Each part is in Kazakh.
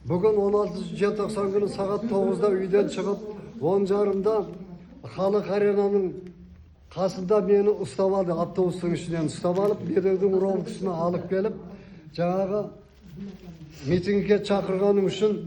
Бүгін 16 желтоқсан күні сағат 9-да үйден шығып, 10:30-да Халық аренаның қасында мені ұстап алды, автобустың ішінен ұстап алып, Медеудің РОВД-сына алып келіп, жаңағы митингке шақырғаным үшін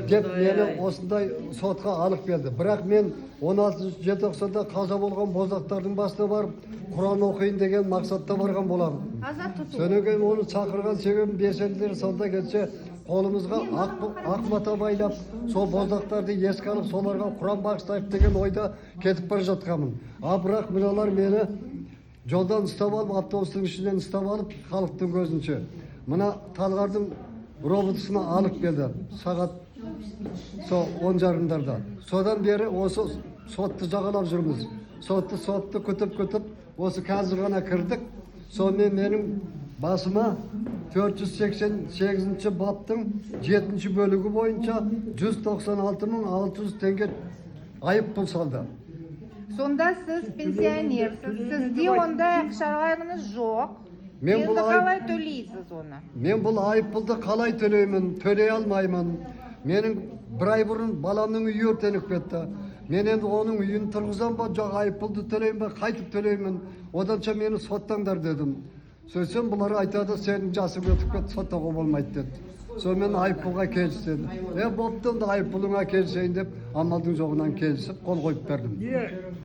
деп мені осындай сотқа алып келді. Бірақ мен 16 желтоқсанда қаза болған боздақтардың басына барып, Құран оқиын деген мақсатта барған боламын. Аза тұту. Содан кейін оны шақырған себебім, белсенділер сонда келсе, қолымызға ақ мата байлап, сол боздақтарды еске алып, соларға Құран бағыштайық деген ойда кетіп бара жатқанмын. А бірақ мыналар мені жолдан ұстап алып, автобустың ішінен ұстап алып, халықтың көзінше мына Талғардың РОВД-сына алып келді сағат сол 10:30-дарда. Содан бері осы сотты жағалап жүрміз. Сотты күтіп күтіп, осы қазір ғана кірдік. Сонымен менің басыма 488 баптың жетінші бөлігі бойынша 196 600 теңге айыппұл салды. Сонда сіз пенсионерсіз, сізде ондай ақшаларыңыз жоқ. Мен Енді бұл айып- қалай төлейсіз оны? Мен бұл айыппұлды қалай төлеймін? Төлей алмаймын. Менің бір ай бұрын баламның үйі өртеніп кетті. Мен енді оның үйін тұрғызам ба, жоқ айыппұлды төлеймін ба, қайтып төлеймін? Оданша мені соттаңдар дедім. Сөйтсем, бұлар айтады: «Сенің жасың өтіп кетті, соттауға болмайды», – деді. Сонымен айыппұлға келіс деді. Е, бопты, онда айыппұлыңа келісейін деп, амалдың жоғынан келісіп, қол қойып бердім. Не,